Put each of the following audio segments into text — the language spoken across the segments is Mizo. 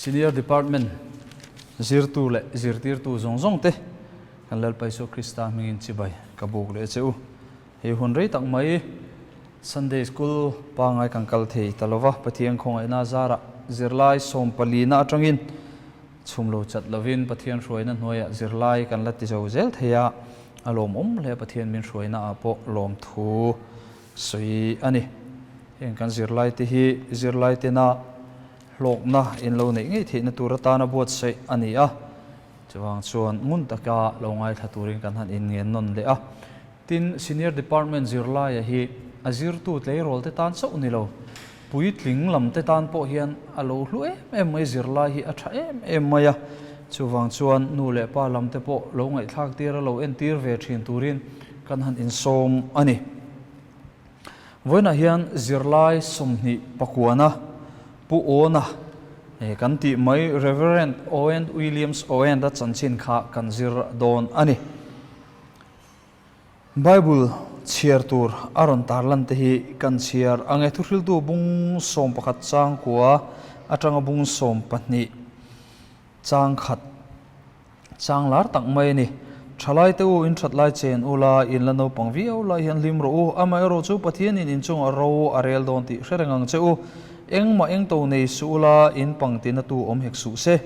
Senior Department zirtu leh zirtirtu zawng zawng te kan Lalpa Isua Krista hmingin chibai ka buk leh che u. Hei hun rei tak mai Sunday School pangai kan kal thei ta lova, Pathian khawngaihna zarah zirlai sawmpalina atangin chhum lo chat lovin Pathian hruaina hnuaiah zirlai kan la ti zo zel thei a, a lawmawm hle Pathian min hruaina ah pawh lawmthu sawi a ni. Heng kan zirlai te hi zirlai tena hlawkna in lo neih ngei theihna tur atana buatsaih a ni a, chuvang chuan ngun taka lo ngaithla turin kan han inngen nawn leh a. Tin, Senior Department zirlaia hi a zirtu tleirawl te tan chauh ni lo, puitling lam te tan pawh hian a lo hlu em em mai, zirlai hi a tha em em mai a, chuvang chuan nu leh pa lam te pawh lo ngaihthlak tir a lo entir ve thin turin kan han insawm a ni. Vawiinah hian zirlai 24na Pu Awna kan tih mai Reverend Owen Williams Owen-a chanchin kha kan zir dawn a ni. Bible chhiar tur a rawn tarlan te hi kan chhiar ang e. Thuhriltu bung 11 chang kua atanga bung 12 chang khat chang lar tak mai a ni. Thalai te u, in that lai chen ula, in la naupang viau lai hian hlim rawh u. Amaherawh chu Pathianin in chungah ro a rel dawn tih hre reng ang che u. Engmah engto nei suh ula, in pangtina tu awm hek suh se.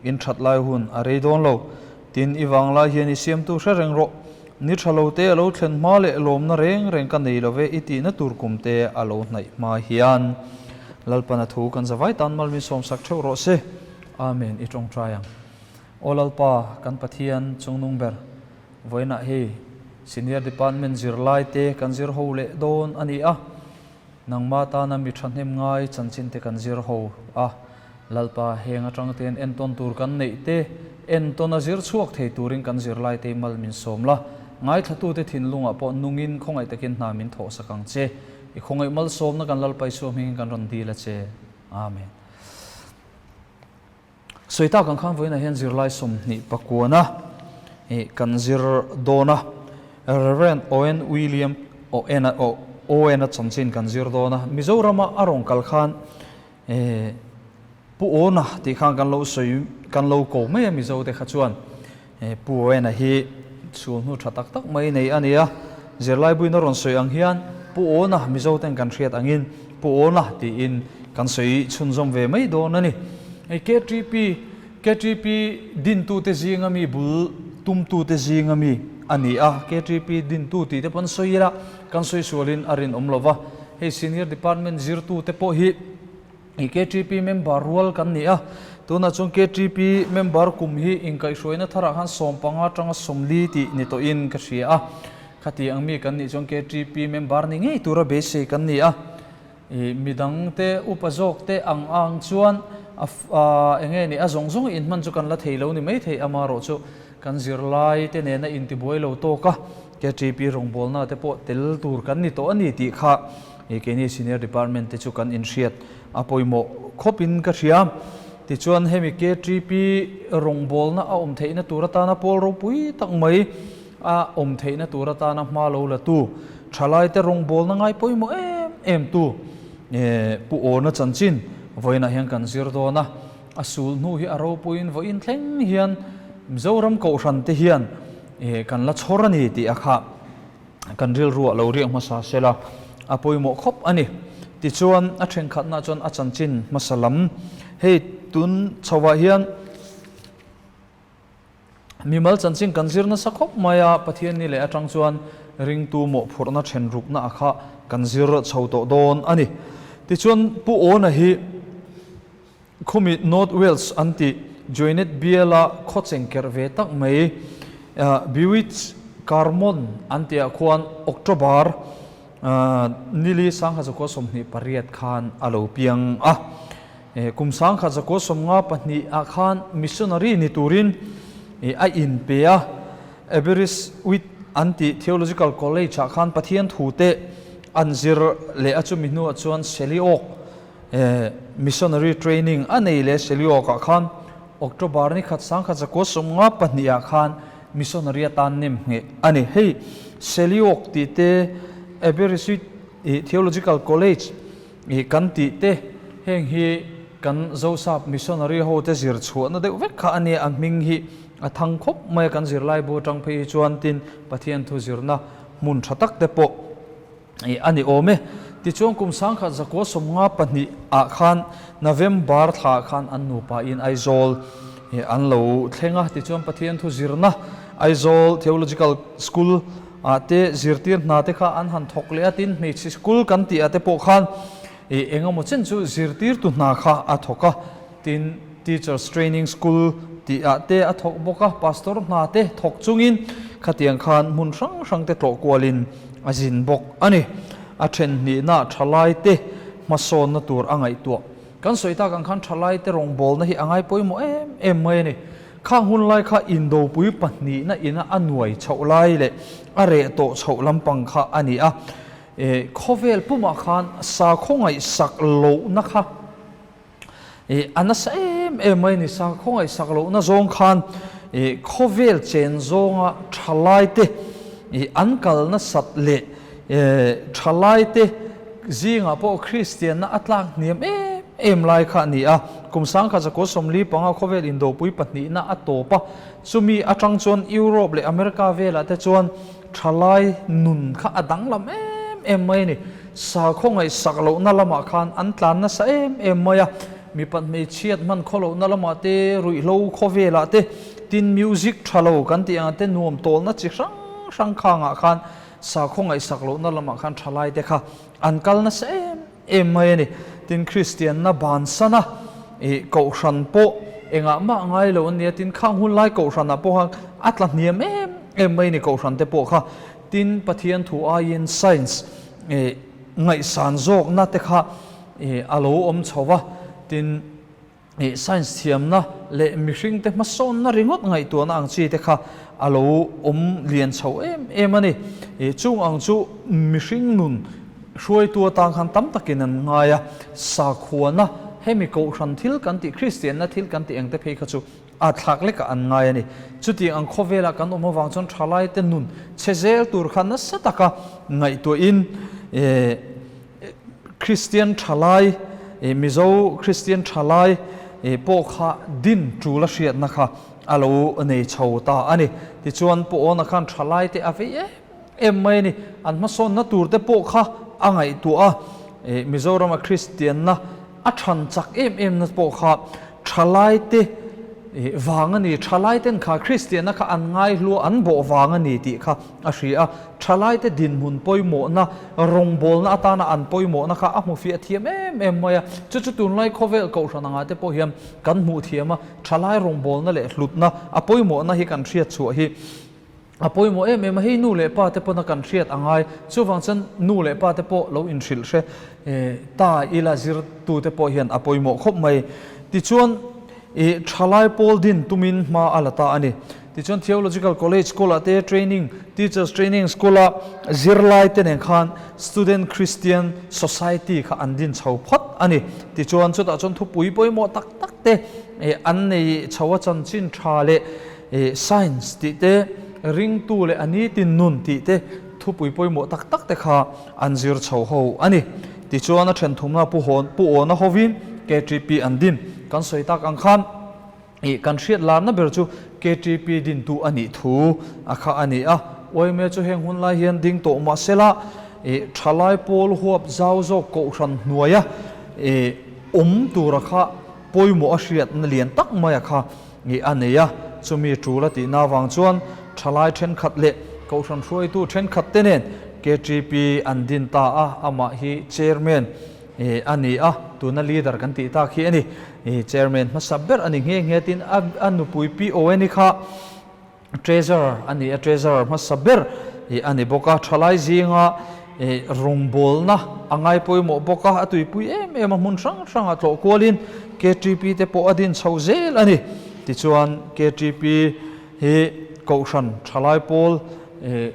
In that lai hun a rei dawn lo. Tin, i vang lai hian i siamtu hre reng rawh. Ni tha lo te a lo thlen hma leh lawmna reng reng ka nei lo ve i tihna tur kum te a lo hnaih hma hian Lalpana thu kan zavai tan mal min sawmsak theuh rawh se. Amen i tawngtai ang. Aw Lalpa, kan Pathian chungnung ber, vawiinah hei Senior Department zirlai te kan zir ho leh dawn a ni a. Nangmah tana mi thahnem ngai chanchin te kan zir ho a, Lalpa heng atang ten entawn tur kan neih te, entawn a zir chhuak thei turin kan zirlai te mal min sawm la, ngaithlatute thinlungah pawh nungin khawngaih takin hna min thawh sak ang che. I khawngaih malsawmna kan Lalpa Isua hmingin kan rawn dil a che. Amen. Sawi tak ang khan vawiinah hian zirlai 29na kan zir dawn a, Rev. Owen William Owen-a Owen-a chanchin kan zir dawn a, Mizorama a rawn kal khan Pu Awna tih khan kan lo sawi kan lo ko mai a Mizo te kha chuan Pu Owen-a hi chhul hnu tha tak tak mai nei a ni a, zirlai buin a rawn sawi ang hian Pu Awna Mizo ten kan hriat angin Pu Awna tiin kan sawi chhunzawm ve mai dawn a ni. Hei KTP, KTP dintute zinga mi bul tumtute zinga mi a ni a, KTP dintu tih te pawh an sawi ila kan sawi sualin a rinawm lo va, hei Senior Department zirtute pawh hi I KTP member rual kan ni a, tunah chuan KTP member kum hi inkaihhruaina tharah khan 15 atanga 40 tih ni tawhin ka hria a, khati ang mi kan nih chuan KTP member ni ngei tura beisei kan ni a, i midangte upa zawk te ang ang chuan a eng nge ni a zawng zawng inhman chu kan la thei lo ni maithei amaherawh chu kan zirlai te nena intibuai lo tawk a, KTP rawngbawlna te pawh tel tur kan ni tawh a ni tih kha I keini senior department te chu kan inhriat a pawimawh khawpin ka hria. Tichuan hemi KTP rawngbawlna a awm theihna tur atana pawl ropui tak mai a awm theihna tur atana hma lo la tu, thalaite rawngbawlna ngai pawimawh em em tu Pu Awna chanchin vawiinah hian kan zir dawn a. A sul hnu hi a ropuiin vawiin thleng hian Mizoram Kohhran te hian kan la chhawr a ni tih a kha. Kan rilruah lo riak hmasa sela a pawimawh khawp a ni. Tichuan a thenkhatna chuan a chanchin hmasa lam hei tun chhoah hian mimal chanchin kan zir nasa khawp mai a, Pathianni leh atang chuan ringtu mawhphurhna thenrukna a kha kan zir chho tawh dawn a ni. Tichuan Pu Awna hi Khumi North Wales an tih Joinet biala khaw chengkerh ve tak mai Bewitch Carmon an tihah khuan October nili 1928 khan a lo piang a. Kum 1952 ah khan missionary ni turin a inpe a. Aberystwyth an tih Theological College ah khan Pathian thute an zir leh a, chumi hnuah chuan Seliog Missionary training a nei leh Seliok ah khan October ni khat 1952 ah khan missionary atan nem ngheh a ni. Hei Seliok tih te Aberystwyth Theological College kan tih te heng hi. Kan Zosap Missionary hote zir chhuahna deuh vek kha a nia, a hming hi a thang khawp mai a, kan zirlaibu atang phei hi chuan tin Pathian thu zirna hmun tha tak te pawh a ni awm e. Tichuan kum sangkhat zakua 52 ah khan November thla ah khan an nupa in Aizawl an lo thleng a, tichuan Pathian thu zirna Aizawl Theological School ah te zirtir hna te kha an han thawk leh a, tin hmeichhe school kan tih ah te pawh khan Eng emaw chen chu zirtirtu hna kha a thawk a, tin Teachers Training School tih ah te a thawk bawk a, Pastor hna te thawk chungin khatiang khan hmun hrang hrang te tlawh kualin a zin bawk a ni. A then hnihna thalai te hmasawnna tur a ngaihtuah. Kan sawi tak ang khan thalai te rawngbawlna hi a ngai pawimawh em em mai a ni. Khang hun lai kha indopui pahnihna ina a nuai chhoh lai leh a reh tawh chhoh lampang kha a ni a. E, khawvel pumah khan sakhaw ngaihsak lohna kha e, a nasa em em mai a ni. Sakhaw ngaihsak lohna zawng khan e, khawvel chen zawnga thalaite e, an kal nasat leh e, thalaite zingah pawh Kristianna a tlak hniam em em lai kha a ni a. Kum 1945 khawvel indopui pahnihna a tawp a, chumi atang chuan Europe leh America velah te chuan Thalai nun kha a danglam em em mai a ni. Sakhaw ngaihsak lohna lamah khan an tlan nasa em em mai a. Mipat hmeichhiat hman khaw lohna lamah te, ruihhlo khawvelah te, tin music tha lo kan tih ang te nuam tawlna chi hrang hrang khangah khan sakhaw ngaihsak lohna lamah khan thalai te kha an kal nasa em em mai a ni. Tin Kristianna bansana ih Kohhran pawh engah mah ngai lo an nia. Tin khang hun lai Kohhranah pawh khan a tla hniam em em mai a ni Kohhran te pawh kha. Tin Pathian thu aiin science ih ngaihsan zawkna te kha ih a lo awm chho va. Tin. Ih science thiamna leh mihringte hmasawnna ringawt ngaihtuahna ang chi te kha a lo awm lian chho em em a ni. Ih chung ang chu mihring nun hruaitu atan khan tam takin an ngai a, sakhuana hemi kohhran thil kan tih Kristianna thil kan tih engte phei kha chu a thlak lekah an ngai a ni. Chutiang ang khawvelah kan awm avang chuan thalaite nun chhe zel tur kha nasa taka ngaihtuahin ih Kristian thalai, Mizo Kristian thalai pawh kha din tul a hriatna kha a lo nei chho ta a ni. Tichuan Pawhawna khan thalai te a vei em em mai a ni. An hmasawnna tur te pawh kha a ngaihtuah a, Mizorama Kristianna a than chak em em na pawh kha thalai te vang a ni, thalai ten kha Kristianna kha an ngaihlua an bawh vang a ni tih kha a hria a. Thalaite dinhmun pawimawhna, rawngbawlna atana an pawimawhna kha a hmu fiah thiam em em mai a. Chu chu tunlai khawvel kohhran angah te pawh hian kan hmuh thiam a, thalai rawngbawlna leh hlutna a pawimawhna hi kan hriat chhuah hi a pawimawh em em a. Hei nu leh pa te pawna kan hriat a ngai. Chuvang chuan nu leh pa te pawh lo inhrilh hre ta ila zirtute pawh hian a pawimawh khawp mai. Tichuan i thalai pawl din tumin hma a la ta a ni. Tichuan Theological College School-ah te training, Teachers Training School-a zirlai te nen khan Student Christian Society kha an din chho phawt a ni. Tichuan chutah chuan thupui pawimawh tak tak te an nei chho a, chanchin tha leh science tih te, ringtu leh a nitin nun tih te thupui pawimawh tak tak te kha an zir chho ho a ni. Tichuan a then thumna Pu Hawn, Pu Awna hovin KTP an din kan sawi tak ang khan, Ih kan hriat larna ber chu KTP dintu a nih thu a kha a ni a. Uaime chu heng hun lai hian ding tawh mah sela, ih thalai pawl huap zau zawk kohhran hnuaia ih awm tura kha pawimawh a hriatna lian tak maia kha ih a nei a. Chumi tul a tihna avang chuan thalai thenkhat leh kohhran hruaitu thenkhat te nen KTP an din ta a, amah hi chairman Ih a ni a, tuna leader kan tih tak hi a ni. Ih chairman hmasa ber a ni nghe nghe tin a a nupui Pi Owen-i kha treasurer a ni a, treasurer hmasa ber ih a ni bawk a. Thalai zinga ih rawngbawlna a ngai pawimawh bawk a, a tuipui em em a, hmun hrang hrangah tlawh kualin KTP te pawh a din chho zel a ni. Tichuan KTP hi Kohhran Thalai Pawl ih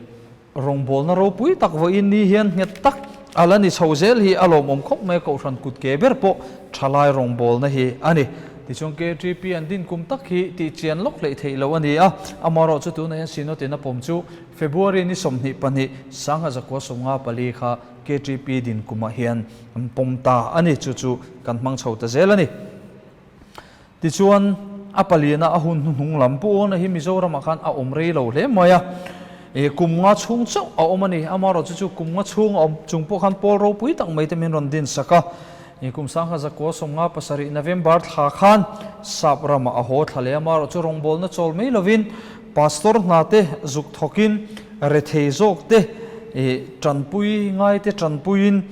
Rawngbawlna ropui tak vawiin ni hian nghet tak a la ni chho zel hi a lawmawm khawp mai a, Kohhran kut ke ber pawh thalai rawngbawlna hi a ni. Tichuan KTP an din kum tak hi tih chian lawk hleih theih loh a ni a, amaherawh chu tunah hian Synod in a pawm chu February ni 22 1954 kha KTP din kumah hian an pawm ta a ni, chu chu kan hmang chho ta zel a ni. Tichuan, a paliana a hun hnuhnung lam Pu Awna hi Mizoramah khan a awm rei lo hle mai a, kum nga chhung chauh a awm a ni. Amaherawhchu chu kum nga chhung a awm chung pawh khan pawl ropui tak mai te min rawn din sak a. Kum sangha zakua 57 November thla khan Sap ramah a haw thla leh a, amaherawhchu rawngbawlna chawl mai lovin Pastor hna te zuk thawkin rethei zawk te tanpui ngai te tanpuiin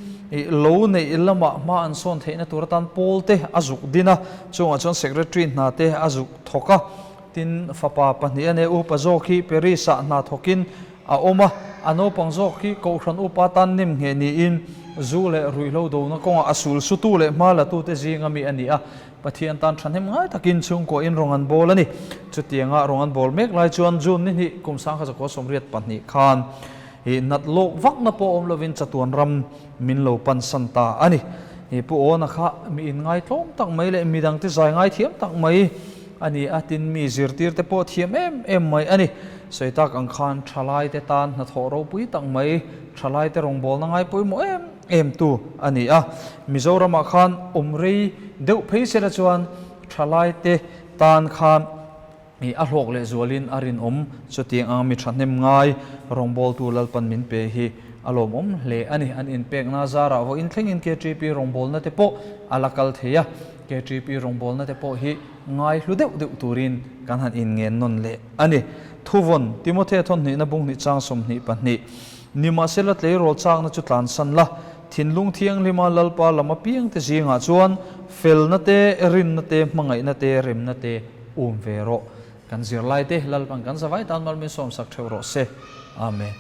lo neih lamah hma an sawn theihna tur atan pawl te a zuk din a, chungah chuan Secretary hna te a zuk thawk a, tin fapa pahnih a nei upa zawk hi Paris ah hna thawkin a awm a, a naupang zawk hi Kohhran upa tan nem ngheh niin zu leh ruihhlo dona kawngah a sul sutu leh hma latute zinga mi a ni a. Pathian tan thahnem ngai takin chhungkuahin rawng an bawl a ni. Chutianga rawng an bawl mek lai chuan June ni hnih kum 1982 khan ih nat lawk vakna pawh awm lovin chatuan ram min lo pansan ta a ni. Ih Pu Awna kha mi inngai tlawm tak mai leh midangte zai ngai thiam tak mai a ni a, tin mi zirtirte pawh thiam em em mai a ni. Sawi tak ang khan thalaite tan hnathawh ropui tak mai, thalaite rawngbawlna ngai pawimawh em em tu a ni a. Mizoramah khan awm rei deuh phei sela chuan thalaite tan khan ih a hlawk leh zualin a rinawm. Chutiang ang mi thahnem ngai rawngbawltu Lalpan min pe hi a lawmawm hle a ni. An inpekna zarah vawiin thlengin KTP rawngbawlna te pawh a la kal thei a. KTP rawngbawlna te pawh hi ngai hlu deuh deuh turin kan han inngen nawn leh a ni. Thuvawn, Timothea thawnhnihna bung hnih chang 22. Nimahsela tleirawl chakna chu tlansan la, thinlung thianghlima Lalpa lam apiangte zingah chuan felna te, rinna te, hmangaihna te, remna te um ve rawh. Kan zirlaite Lalpan kan zavai tan mal min sawmsak theuh rawh se. Amen.